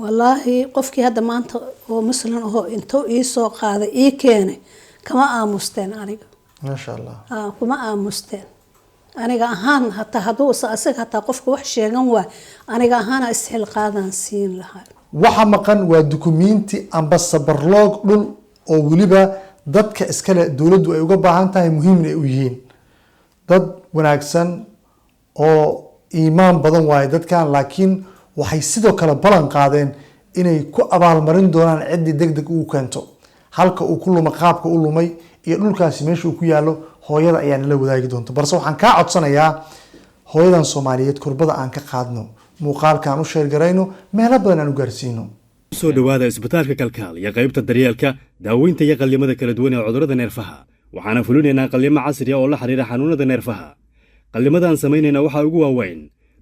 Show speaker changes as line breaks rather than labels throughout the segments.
Wallaahi, qofkii hadda maanta oo Muslim ahoo intuu ii soo qaaday ii keenay, kama aamusteen aniga.
Maasha Allah.
Aa, kuma aamusteen aniga ahaan. Hataa hadduu isaga hataa qofka wax sheegan waay, aniga ahaana isxilqaadaan siin lahaa.
Waxa maqan waa dukumiinti amba sabarloog dhul oo weliba dadka iskale dowladdu ay uga baahan tahay, muhiimna ay u yihiin. Dad wanaagsan oo iimaan badan waaye dadkan, laakiin waxay sidoo kale ballan qaadeen inay ku abaalmarin doonaan ciddii deg deg ugu keento halka uu ku lumay, qaabka u lumay iyo dhulkaasi meesha uu ku yaallo. Hooyada ayaa nala wadaagi doonta, balse waxaan kaa codsanayaa hooyadan Soomaaliyeed kurbada aan ka qaadno, muuqaalkaan u share garayno, meelo badan aan u gaarsiino.
Soo dhowaada Isbitaalka Kalkaal iyo qaybta daryeelka, daaweynta iyo qallimada kala duwan ee cudurrada neerfaha. Waxaana fulinaynaa qallimo casri ah oo la xidhiira xanuunada neerfaha. Qallimadaan samaynayna waxaa ugu waaweyn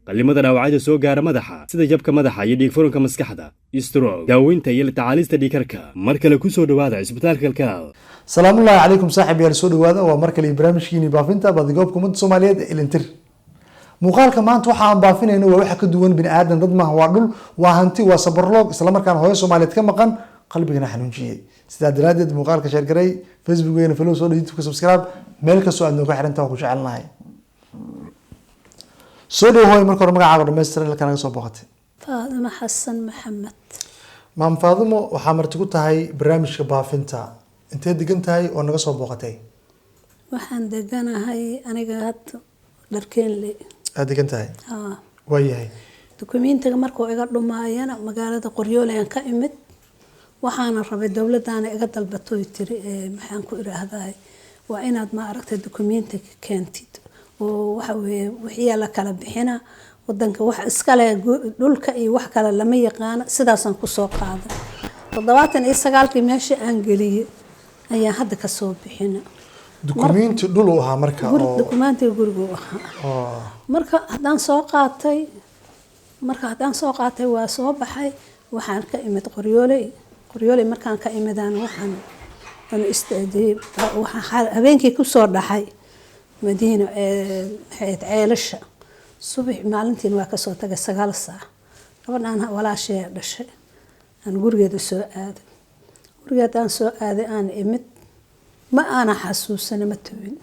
qallimada dhaawacyada soo gaara madaxa, sida jabka madaxa iyo dhiigfuranka maskaxda, stroke, daaweynta iyo la tacaalista dhiigkarka. Mar kale ku soo dhowaada Isbitaalka Kalkaal.
Salaamullaahi calaykum, saaxib yaal, soo dhawaada. Waa mar kale iyo barnaamijkiini baafinta baadigoobka ummadda Soomaaliyeed ee Ilintir. Muuqaalka maanta waxa aan baafinayno waa waxa ka duwan bini aadan, dad maaha, waa dhul, waa hanti, waa sabarloog, islamarkaana hooyo Soomaaliyeed ka maqan, qalbigana xanuunjiyey. Sidaa daraadeed muuqaalka share garay, Facebookgeena follow soo, YouTube subscribe, meel kastoo aad nooga xirantaha waa ku jecelnahay. Soo dhow hooy, marka hore magacaaga dhammaystiran, halkaa naga soo booqatay?
Faadimo Xasan Maxamed.
Maam Faadimo, waxaa marti ku tahay barnaamijka baafinta. Intee degan tahay oo naga soo booqatay?
Waxaan deganahay aniga hadda Dharkeenle.
Aad degan tahay?
Haa.
Waayahay.
Dukumentiga markuu iga dhumaayana magaalada Qoryoole aan ka imid. Waxaana rabay dowladdaana iga dalbatoy tiri, maxaan ku iraahdaay, waa inaad, ma aragtay, dukumentiga keentid oo waxa weeye wixii la kala bixina wadanka wax iskale dhulka iyo wax kale lama yaqaano. Sidaasaan kusoo qaaday 79-kii. Meesha aan geliyey ayaan hadda kasoo bixina.
Dukumenti dhul uu ahaa marka? Oo
Dukumentiga gurigu ahaa.
Oo.
Marka haddaan soo qaatay, waa soo baxay. Waxaan ka imid Qoryooley. Qoryooley markaan ka imidaan, waxaan aan istaajiyey, waxaan habeenkii kusoo dhaxay Madiina, maxay ahayd, Ceelasha. Subax maalintiin waa kasoo tagay 9 saac. Gabadhaan walaashee dhashay aan gurigeeda soo aaday. Gurigeedaan soo aaday, aan imid, ma aana xasuusana, ma tobin.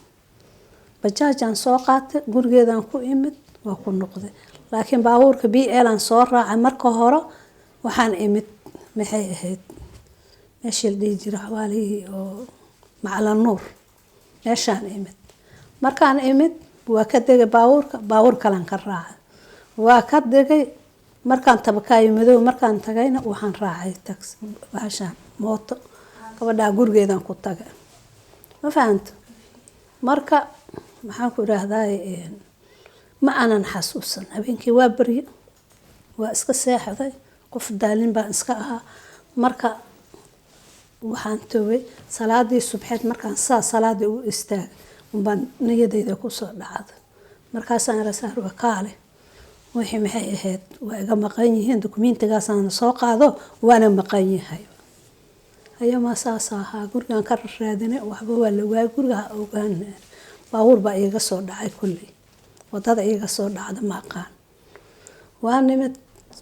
Bajaajaan soo qaatay, gurigeedaan ku imid, waa ku noqday, laakiin baabuurka BL aan soo raacay. Marka hore waxaan imid, maxay ahayd, meeshii la dhihi jiray xawaalihii oo Macalanuur. Meeshaan imid, markaan imid waa ka degay baabuurka, baabuur kalaan ka raacay, waa ka degay. Markaan Tabakaayo Madow markaan tagayna, waxaan raacay taxi, bahashaan mooto. Gabadhaa gurigeedaan ku tagay, ma fahanto? Marka maxaan ku idhaahdaa, ma aanan xasuusan. Habeenkii waa baryo, waa iska seexday, qof daalin baan iska ahaa. Marka waxaan togay salaadii subxeed. Markaan saa salaadii u istaagay unbaan niyadeyda kusoo dhacday. Markaasaan ira saarwa kaale, wixii, maxay ahayd, waa iga maqan yihiin, dukumentigaasaan soo qaado, waana maqan yahay. Ayamaa saas ahaa. Gurigaan ka raadinay, waxba waa la waayay. Guriga ha ogaan, baabuur baa iiga soo dhacay kulley, wadada iiga soo dhacda, ma aqaan. Waa nimid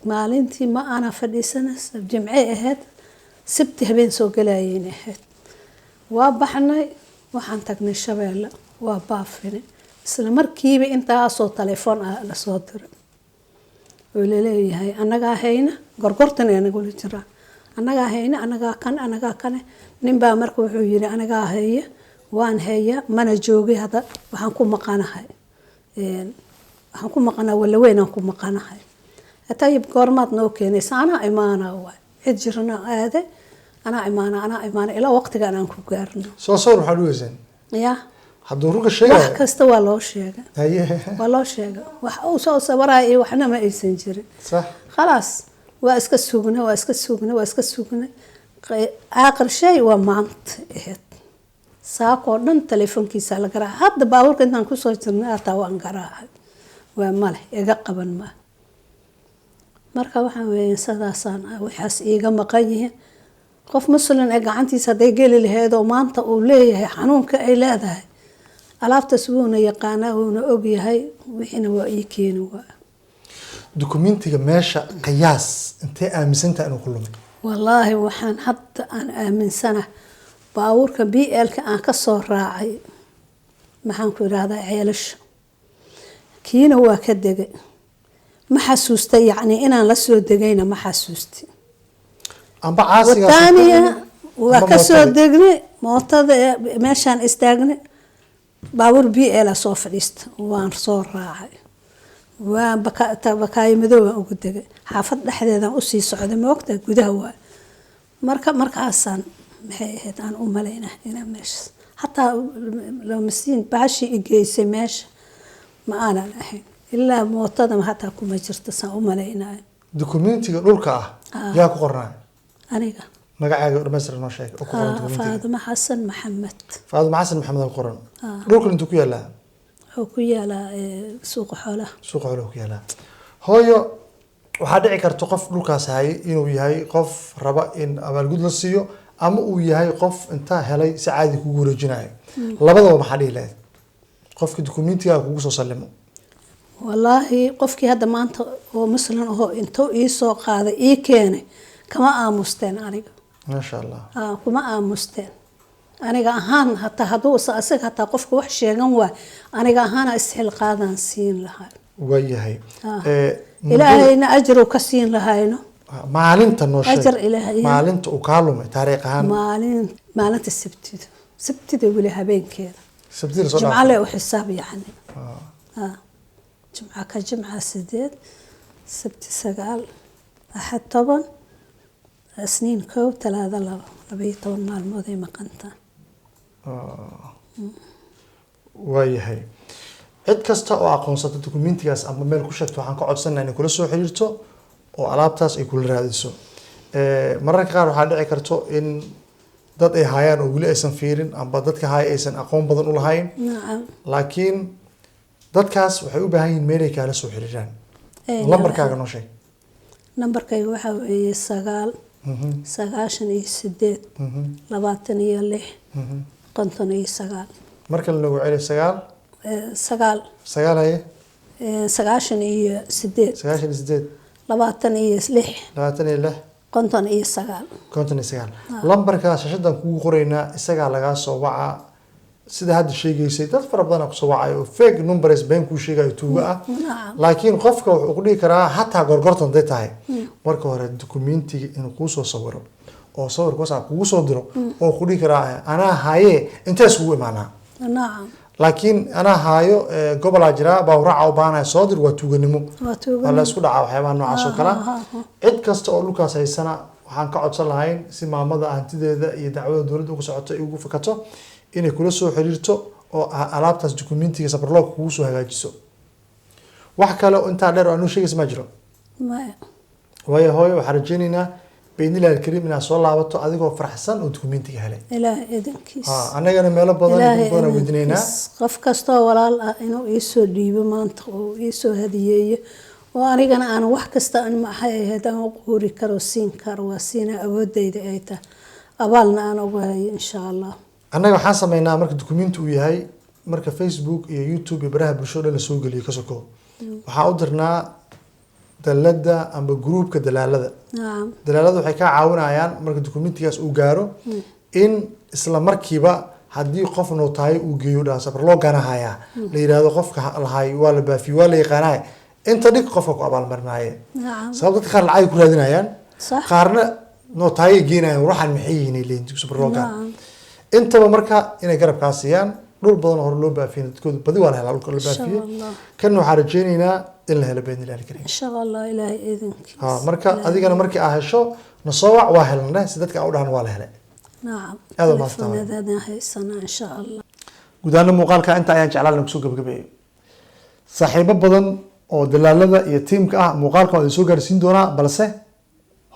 maalintii, ma aana fadhiisana, Jimcey ahayd, Sabti habeen soo galayayna ahayd. Waa baxnay, waxaan tagnay Shabeelle, waa baafine. Isla markiiba intaasoo telefoon ah lasoo diray oo laleeyahay annagaa hayna, gorgortan ay nagula jiraan, annagaa hayna, annagaa kan, annagaa kane. Ninbaa marka wuxuu yiri, anagaa haya, waan haya, mana joogay hadda, waxaan ku maqanahay, waxaan ku maqanaa Walaweynaan ku maqanahay. Tayib, goormaad noo keenaysa? Anaa imaana waay, cid jirna aade, anaa imaana, anaa imaana, ilaa waqtigan aan ku gaarno.
Soo sawir maxaad u weyseen?
Ya.
Hadduu runka
Wax
sheegaya
kasta waa loo sheegay.
Haye.
Waa loo sheegay, wax uu soo sawiraya iyo waxna ma aysan jirin. Khalaas, waa iska sugnay, waa iska sugnay, waa iska sugnay. Aakhir shay waa maanta ahayd. Saakoo dhan telefoonkiisa la garaacay. Hadda baabuurka intaan kusoo jirnay hataa waan garaacay, waa male, iga qaban ma. Marka waxaan weeye sidaasaan waxaas iiga maqan yihiin. Qof Muslim ee gacantiisa hadday geli lahayd oo maanta uu leeyahay xanuunka ay leedahay alaabtaas, wuuna yaqaanaa, wuuna ogyahay, wixiina waa ii keeni waa.
Dukumentiga meesha qiyaas intee aaminsantahay inuu ku lumay?
Wallaahi waxaan hadda aan aaminsana baabuurka BL-ka aan ka soo raacay, maxaan ku idhaahdaa, Ceelasha, kiina waa ka degay. Ma xasuusta, yacni inaan la soo degayna ma xasuusti.
Amba caasigaas
Wataaniya waa
amba
ka soo
mootadii.
Degnay mootada ee meeshaan istaagnay, baabuur BL a soo fadhiista, waan soo raacay, waan Bakaayo Madow waan ugu degay. Xaafad dhexdeedaan usii socday, ma ogtahay, gudaha waa. Marka markaasaan, maxay ahayd, aan u malaynaa inaan meeshaas hataa loomasiin bahashii i geysay meesha ma aanan ahayn, ilaa mootada hataa kuma jirto saan u malaynayo.
Dukumentiga dhulka ah yaa ku qornaa?
Aniga.
Magacaaga oo dhammaystiran noo sheeg oo ku qoran dukumentiga.
Faadimo Xasan Maxamed.
Faadimo Xasan Maxamed oo ku qoran. Dhulkan intuu ku yaalaa?
Wuxuu ku yaalaa Suuqa Xoolaha.
Suuqa Xoolaha ku yaalaa. Hooyo, waxaa dhici karta qof dhulkaas hayay inuu yahay qof raba in abaalgud la siiyo ama uu yahay qof intaa helay si caadi kugu wareejinayo. Labadaba maxaa dhihi lahayd qofka dukumentiga kugu soo sallimo?
Wallaahi qofkii hadda maanta oo muslim ahoo intuu ii soo qaaday ii keenay, kama aamusteen aniga.
Maasha Allah.
Kuma aamusteen aniga ahaan. Hataa hadduu asaga hataa qofka wax sheegan waay, aniga ahaana isxilqaadaan siin lahaa.
Waayahay.
Ilaahayna ajru ka siin lahayno.
Maalinta noo sheeg.
Ajar Ilaahay.
Maalinta uu kaa lumay taariikh ahaan.
Maalinta Sabtida, Sabtida weli habeenkeeda.
Sabtida soo
Jimco
dhaafay.
Le u xisaab, yacni Jimca ka Jimca 8, Sabti 9, Axad 10, Isniin 1, Talaado 2, 12 maalmood ay maqantaa.
Waayahay. Cid kasta oo aqoonsata dukumentigaas ama meel ku sheegto, waxaan ka codsanaa inay kula soo xiriirto oo alaabtaas ay kula raadiso. Mararka qaar waxaa dhici karto in dad ay hayaan oo weli aysan fiirin amba dadka haya aysan aqoon badan u lahayn. Laakiin dadkaas waxay u baahan yihiin meelay kaala soo xiriiraan. Lambarkaaga noo sheeg.
Nambarkayga waxaa weeye 9 98 26 59.
Mar kale noogu celi, 9.
9.
9, haye.
98.
98.
26.
26.
59.
59. Lambarka shashadan kugu qoraynaa, isagaa lagaa soo wacaa. Sida hadda sheegaysay, dad fara badan kusoo wacayo oo fake numbers been kuu sheegayo, tuuga ah. Laakiin qofka wuxuu ku dhihi karaa hataa gorgortan haday tahay, marka hore dukumentiga inuu kuusoo sawiro oo sawirka WhatsApp kugu soo diro oo ku dhihi karaa anaa haye, intee iskugu imaanaa? Laakiin anaa haayo, gobolaa jiraa baawraaca u baahanaya, soo dir, waa tuuganimo.
Waa tuuganimo.
Waa la isku dhacaa waxyaabaha noocaas oo kale. Cid kasta oo dhulkaas haysana waxaan ka codsan lahayn, si maamada hantideeda iyo dacwada dowladda uga socoto ay ugu fakato, inay kula soo xiriirto oo alaabtaas dukumentiga sabarloog kugu soo hagaajiso. Wax kale oo intaa dheer oo anuu sheegaysa ma jiro?
Maya.
Waayo hooyo, waxaan rajaynaynaa biidnillahi alkariim inaad soo laabato adigoo faraxsan oo dukumentiga helay.
Ilaahay idankiis.
Ha, annagana meelo badan,
Ilaahay
dad badan aan weydiinaynaa.
idankiis. Qof kastoo walaal ah inuu iisoo dhiibo maanta oo iisoo hadiyeeyo oo anigana aan wax kasta aan, maxay ahayd, aan u quuri karo, siin karo, waa siina, awoodayda ay tahay, abaalna aan uga hayo, insha Allah.
Annaga waxaan sameynaa marka dukumenti uu yahay, marka Facebook iyo YouTube iyo baraha bulshada dhan lasoo geliyo ka soko, waxaan u dirnaa dalada amba gruupka dalaalada. Dalaalada waxay kaa caawinayaan marka dukumentigaas uu gaaro in isla markiiba haddii qof nootaayo uu geeyo, dhaha sabar loo ganahayaa, la yidhaahdo qofka lahay waa la baafiyey, waa la yaqaanahay, inta dhig, qofka ku abaalmarinaaye. Sabab dadka qaar lacag ay ku raadinayaan, qaarna nootaayo geenayaan, waxaan maxay yihiin ay leeyihiin sabar loo gaan. Intaba marka inay garabkaa siiyaan. Dhul badan oo hore loo baafiyey dadkoodu badi waa la helaa dhulka la
Insha
baafiyey.
Allah.
Kan waxaan rajaynaynaa in la helo biidnillahi alkariim.
Insha Allah, Ilaahay idankiis.
Ha, marka adigana markii aa hesho na soo wac, waa helnay, si dadka aa u dhahan waa la helay. Aad waa mahadsantahay.
Telefoonadaadan haysanaa, insha Allah.
Guud ahaan muuqaalka inta ayaan jeclaan inaan kusoo gabagabeeyo. Saaxiibo badan oo dalaalada iyo tiimka ah muuqaalka waa idin soo gaarsiin doonaa, balse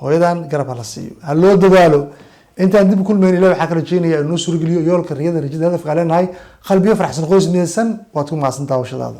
hooyadan garab ha la siiyo, ha loo dadaalo. Intaan dib u kulmayn, Ilahi waxaa ka rajeynaya inuu noo suurageliyo yoolka, riyada, rajada, hadafka aan leenahay, qalbiyo faraxsan, qoys midaysan. Waad ku mahadsan daawashadaada.